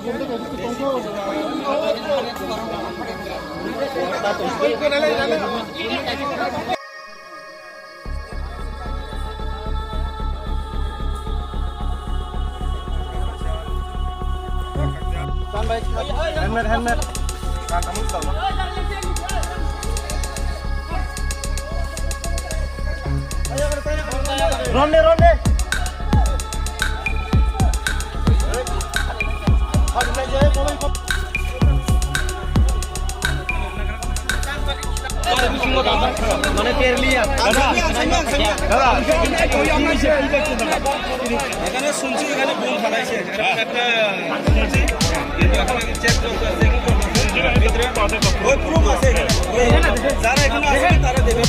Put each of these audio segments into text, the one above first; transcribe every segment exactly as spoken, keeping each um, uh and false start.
Helmet, helmet. Ronde, ronde. Mane ter liya. এখানে শুনছি, এখানে বোম ফালাইছে। এরকম একটা শুনছি, কিন্তু এখন আগে চেক করতে হবে, চেক করতে হবে। ভিতরে ওই প্রুফ আছে এখানে। ওই যারা এখানে আছে, তারা দেবে।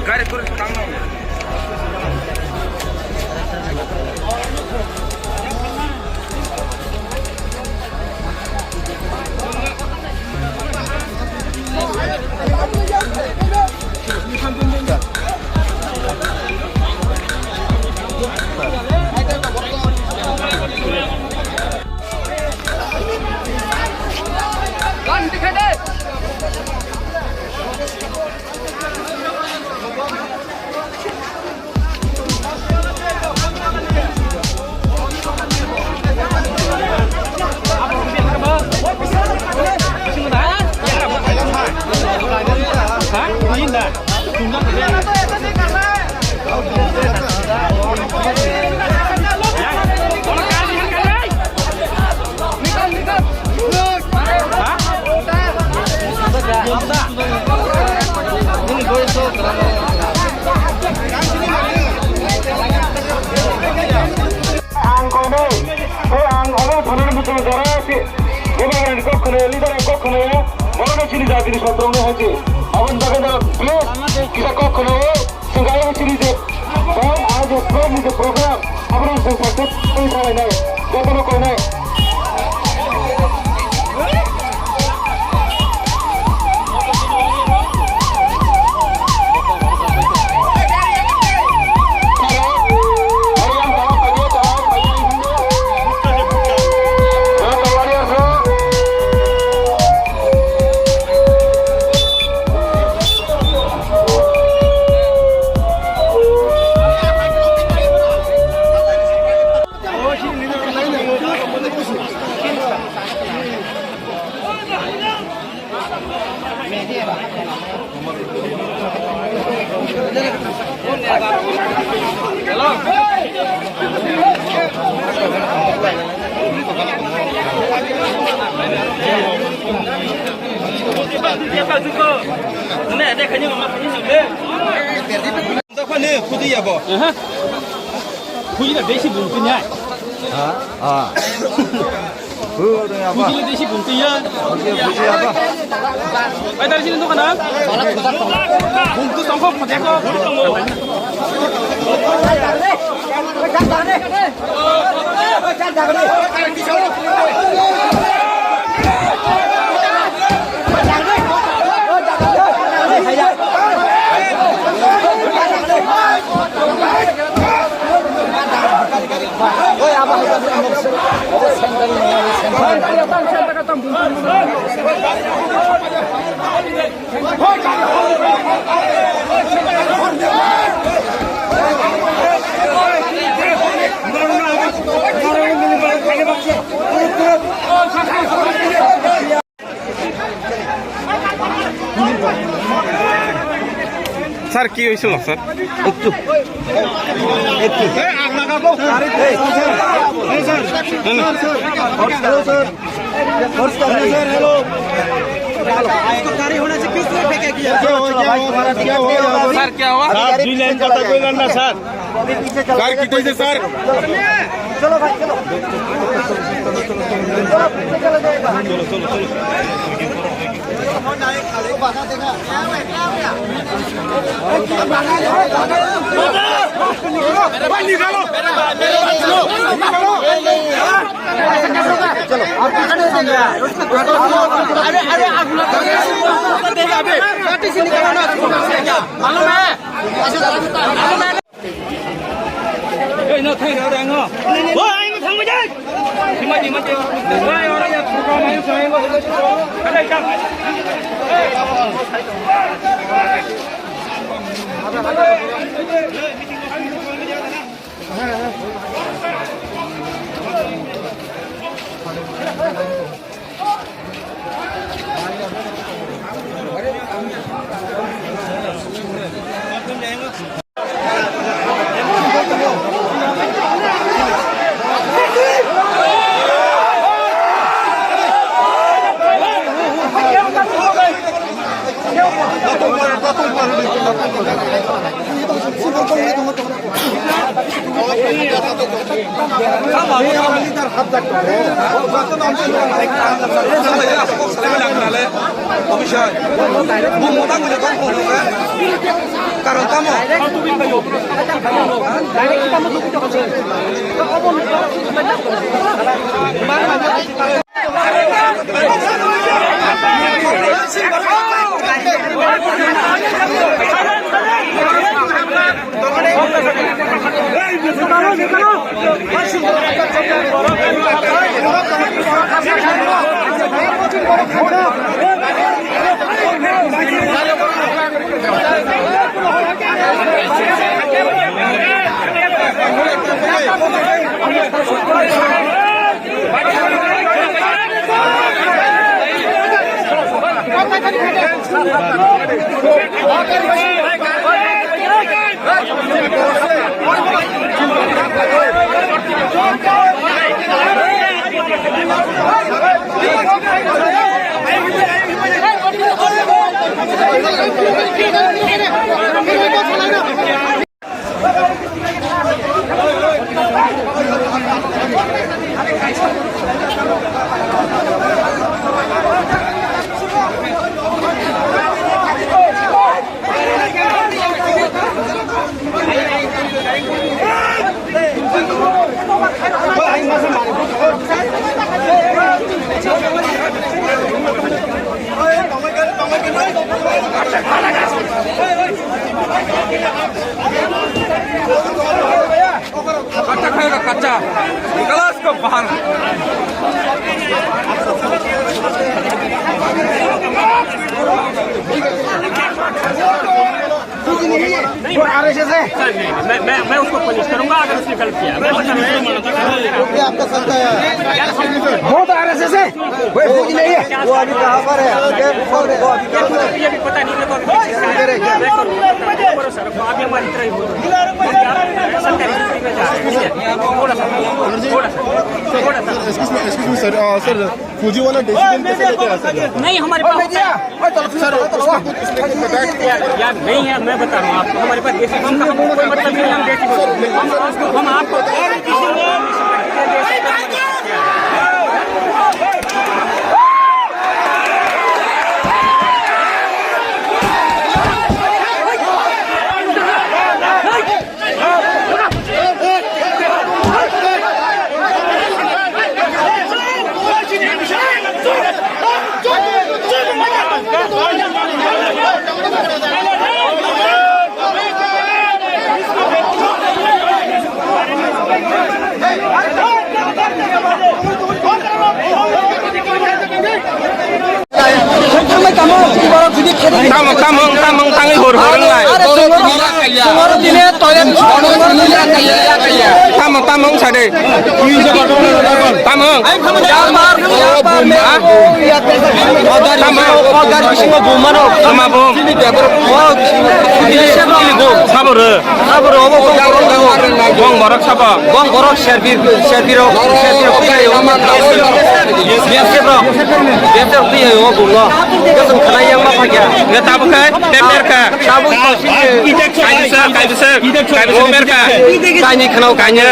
Gari kurang tanggung. Chini jatini sotrongno hai se. Aboni bagwi no please kisa kok khnawi. Chwng ayang chini je phone, ah, je phone ni je program, abono chwng success khlai nai. Jotono koi nai. Dapha ne, khudu ya bo. Aha. Khudu na besi bung tu nyai. Ha? Ha. Khudu na ya ba. Khudu na besi bung tu ya. Khudu, khudu ya ba. Ai, dari sini tu kana? Bung tu tongkok, khudu ko. Sir, কি হয়েছিল স্যার? একটু, একটু। স্যার, क्या हुआ? স্যার, দুই লাইন কথা কইলেন না স্যার। স্যার, কি হয়েছে স্যার? चलो भाई, चलो। चलो, पीछे चले जाएगा। चलो, आप पीछे चले जाएगा। अरे, अरे, आप लोग मालूम है? Ei, no, thang rw rang no. O, ai, no, thang bajai. Hima, hima, hima. Oi, ora ya, thang rw rang no. Ada ikan. Karon tamo? Sir, नहीं, नहीं, मैं, मैं, मैं उसको पनिश करूंगा अगर उसने गलत किया। मैं पता नहीं। वो भी आपका साथ है। बहुत आरएसएस है। कोई फौजी नहीं है। वो अभी कहाँ पर है? वो अभी कहाँ पर है? ये भी पता नहीं, मेरे को अभी किस चीज़ का है। मैं करूंगा। सर, वो अभी हमारी तरह ही हो। थोड़ा सा, थोड़ा सा, थोड़ा सा। Excuse me, excuse me, sir. Uh, sir, फौजी वाला डिसीजन कैसे लेके आ सकते हैं? नहीं, हमारे पास होता है। सर, उसमें कुछ, उसमें कुछ बता यार, यार, नहीं है, मैं बता रहा हूँ आपको, हमारे पास देसी, हम, हम कोई मतलब नहीं, हम देसी बोल रहे हैं। हम, हम आपको Tamo, tamo, tamo, tangwi hor, hor, nai. Tamo, tamo, sade. Tamo. Tamo. Tamo. Tamo. Sabo re. Sabo re, obo kok borok. Bong borok sabo. Bong borok serbi, serbi rok, serbi rok. Biasa bro. Biasa rok twi o bung no. Biasa khana yang ma phakya. Nge tabo khai, te per kha. Tabo. Kaisa, kaisa, kaisa mer kha. Kaini khana kaini.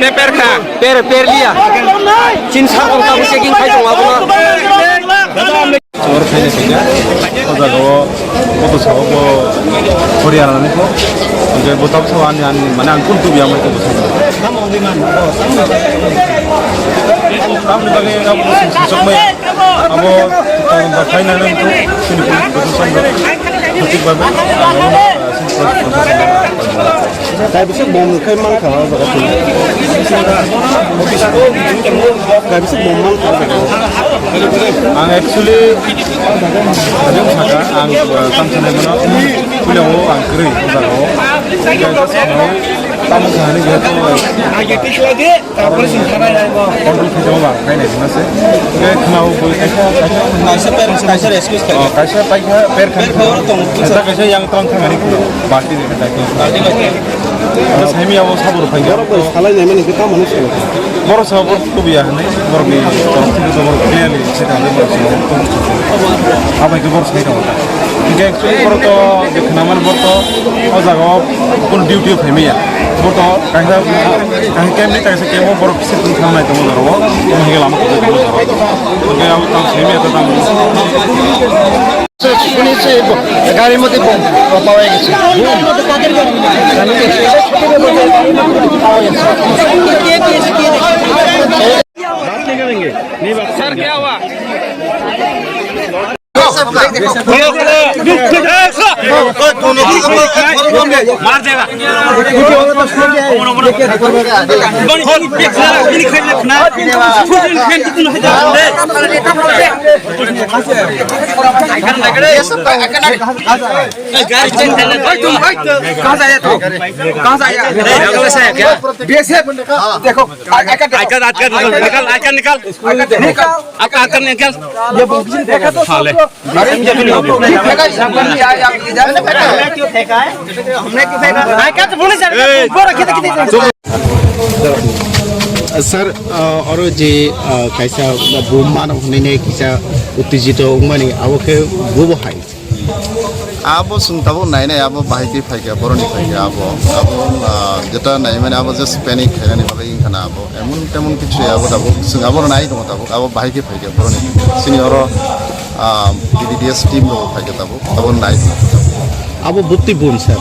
Te per kha. Per, per liya. Chin sa kong tabo checking khai tong abo no. Chwng khaina singkha, o jaga o koto sao bo Haryana ni kho, hingke bo tabsa ani, ani, mane ang kun tubi amai koto sao. Tamni bagwi abo sing sing sok maya, abo tong ba khaina nang ko, sini police protection ba, thik ba ba. Kaibisa bom khai mankha o jaga twi. Kaibisa bom mankha o jaga o. Ang actually, ajang saka, ang, uh, tang sanai mano, puila o ang kwrwi o jaga o. Kaisa sanai, tamo sanai jehetu, Tarpore chwng thana ya bo. Control khaijama ba, khainai hwnna se. Khe khwnao bui kaisa, kaisa. Kaisa parents, kaisa rescue khai. Oh, kaisa paikha, per khan. Per khoro tong. Kaisa, kaisa yang tong thangani khwno. Party ni khe daityo. Party ni khe. Abo saimi abo sabur phai. Borok bai salai nai mani khe tamo ni salo. Borok sa borok tubiya hwnwi, borok ni borok thik borok clearly se tamo borok sa. Abai khe borok sai tong. Hingke actually borok to je khwnaman borok to o jaga o kun duty o phaimaya. Borok to kaisa, kaisa camp ni kaisa camp o borok se tong thang nai tongo jora o. Hingke lama khe tong jora o. Hingke abo tamo simi ata tamo. শুনেছি, গাড়ির মধ্যে বোম পাওয়া গেছে। सर, क्या हुआ? मार देगा। गाड़ी चेंज करना। भाई, तुम, भाई, कहाँ से आया तू? कहाँ से आया? बीएसएफ। देखो, आई कार्ड, आई कार्ड निकाल, आई कार्ड निकाल। निकाल। आई कार्ड निकाल। ये देखा तो साले। अरे, हमने क्यों फेंका है? हमने क्यों फेंका? आई कार्ड तो बोले सर, ऊपर रखे थे कितने? Sir, uh, oro je, uh, kaisa bum mano hinui kisa uttejito wngmani abo khe bubo hai. Abo chwng tabuk nainai, abo bahai khe phaikha, boroni phaikha abo. Abo, ah, jeta naimani abo just panic khainani bagwi wngkha na abo. Emon temon kichu ya abo tabuk, chwng abono nai tongo tabuk, abo bahai khe phaikha boroni. Chini oro, ah, B D D S team rok phaikha tabuk, abo nai tongo tabuk. Abo bwtwi bun, sir?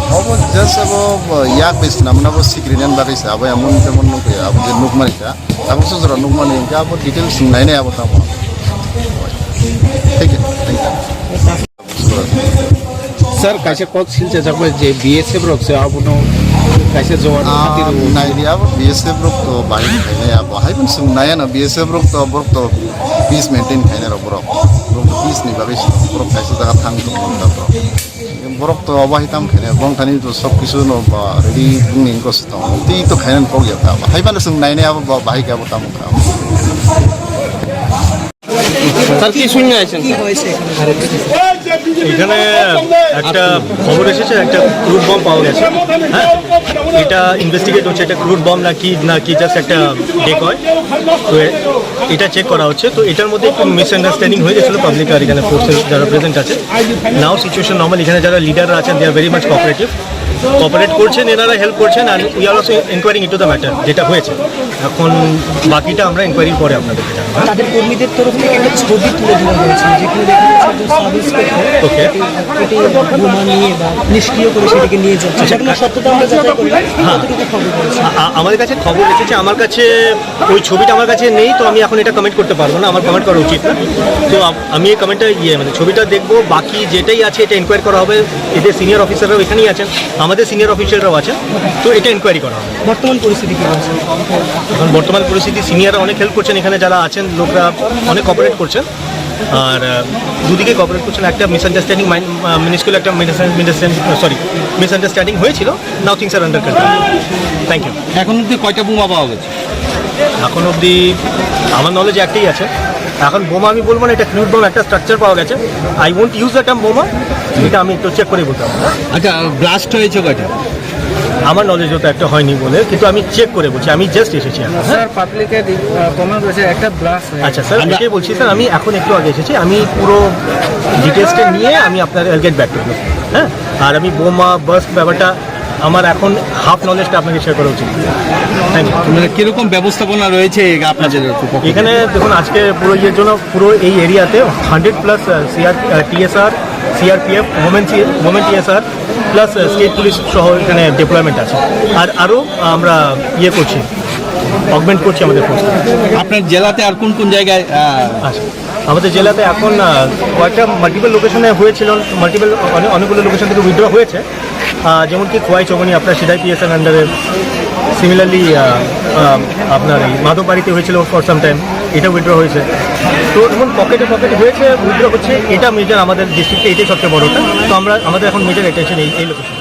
Abo just abo, ah, yak bai swnamna abo sikrinani bagwi se, abo emon temon nukya, abo je nukmani kha. Abo se jora nukmani hwnkhe abo details chwng nainai abo tamo. Thank you, thank you. Sir, kaisa kok silchajak bai je B S F rok se abono kaisa jowan Ah, khatiro. Naidi abo B S F rok to bahai khainai abo. Hai phano chwng naiya no B S F rok to borok to peace maintain khainai rok borok. Borok to peace ni bagwi borok kaisa jaga thang tong borok. Borok to obo hai tam khainai, bong thani to sob kisu no ba ready bungni wngkha se tongo. Tei to khainani kok ya ta. Hai mano chwng nainai abo ba bahai khe abo tamo kha. Sir, কি শুনে আছেন? কি হয়েছে এখানে? এখানে একটা খবর এসেছে, একটা ক্রুড বম পাওয়া গেছে। হ্যাঁ, এটা ইনভেস্টিগেট হচ্ছে, এটা ক্রুড বম নাকি, নাকি জাস্ট একটা ডেকয়। তো এ-, এটা চেক করা হচ্ছে। তো এটার মধ্যে একটু মিসআন্ডারস্ট্যান্ডিং হয়ে গেছিলো পাবলিক আর এখানে ফোর্সেস যারা প্রেজেন্ট আছে। নাও সিচুয়েশন নর্মাল, এখানে যারা লিডাররা আছেন, they are very much cooperative, cooperate করছেন, এনারা হেল্প করছেন। আর we are also inquiring into the matter, যেটা হয়েছে। এখন বাকিটা আমরা ইনকোয়ারির পরে আপনাদেরকে জানাবো। তাদের কর্মীদের তরফ থেকে একটা ছবি তুলে ধরা হয়েছে, যেখানে দেখা যাচ্ছে একজন সাব ইন্সপেক্টর ওকে। একটি বোমা নিয়ে বা নিষ্ক্রিয় করে সেটাকে নিয়ে যাচ্ছে। আচ্ছা। সেটাকে সত্যতা আমরা যাচাই করলাম। হ্যাঁ। কতটুকু খবর রয়েছে? আ-, আ-, আমাদের কাছে খবর এসেছে, আমার কাছে ওই ছবিটা আমার কাছে নেই, তো আমি এখন এটা কমেন্ট করতে পারবো না, আমার কমেন্ট করা উচিত না। তো আপ-, আমি এই কমেন্টটা, ইয়ে, মানে, ছবিটা দেখবো, বাকি যেটাই আছে এটা ইনকোয়ারি করা হবে। এদের সিনিয়র অফিসাররাও এখানেই আছেন, আমাদের সিনিয়র অফিসাররাও আছেন, তো এটা ইনকোয়ারি করা হবে। বর্তমান পরিস্থিতি কি রয়েছে? এখন বর্তমান পরিস্থিতি, সিনিয়ররা অনেক হেল্প করছেন, এখানে যারা আছেন লোকরা অনেক কোঅপারেট করছেন। আর আহ, দুদিকে কোঅপারেট করছেন। একটা মিসআন্ডারস্ট্যান্ডিং, মাইন মিনিস্কুল একটা মিসআন্ডারস্ট্যান্ডিং, সরি, মিসআন্ডারস্ট্যান্ডিং হয়েছিল। Now things are under control. Thank you. এখন অব্দি কয়টা বোমা পাওয়া গেছে? এখন অবধি আমার নলেজে একটাই আছে। এখন বোমা আমি বলবো না, এটা ক্রুড বম, একটা স্ট্রাকচার পাওয়া গেছে। I won't use the term বোমা, এটা আমি একটু চেক করে বলতে পারবো। আচ্ছা, ব্লাস্ট হয়েছে কয়টা? আমার নলেজে তো একটা হয়নি বলে, কিন্তু আমি চেক করে বলছি, আমি জাস্ট এসেছি এখন। স্যার, পাবলিকে কমেন্ট করেছে একটা ব্লাস্ট হয়ে আচ্ছা স্যার, আমরা এটাই বলছি স্যার, আমি এখন একটু আগে এসেছি, আমি পুরো ডিটেলসটা নিয়ে আমি আপনার, I'll get back to you। হ্যাঁ, আর আমি বোমা বার্স্ট ব্যাপারটা আমার এখন হাফ নলেজটা আপনাকে শেয়ার করা উচিত। Thank you. মানে, কিরকম ব্যবস্থাপনা রয়েছে এই আপনাদের পক্ষ থেকে? এখানে দেখুন, আজকে পুরো ইয়ের জন্য পুরো এই এরিয়াতে hundred plus CR, TSR, CRPF, women, women TSR plus state police সহ এখানে ডিপ্লয়মেন্ট আছে। আর আরও আমরা ইয়ে করছি, অগমেন্ট করছি আমাদের ফোর্স। আপনার জেলাতে আর কোন কোন জায়গায় আহ, আচ্ছা, আমাদের জেলাতে এখন আহ, কয়েকটা মাল্টিপল লোকেশনে হয়েছিল, মাল্টিপল অনেকগুলো লোকেশন থেকে উইথড্র হয়েছে। আহ, যেমন কি খোয়াই চৌমনি আপনার সিদাই পিএসএন আন্ডারে, সিমিলারলি আপনার এই মাধববাড়িতে হয়েছিল ফর সাম টাইম, এটা উইথড্র হয়েছে। তো এমন পকেটে পকেটে হয়েছে, উইথড্র হচ্ছে, এটা মেজর আমাদের ডিস্ট্রিক্টে, এটাই সবচেয়ে বড়টা। তো আমরা, আমাদের এখন মেজর অ্যাটেনশন এই এই লোকেশন।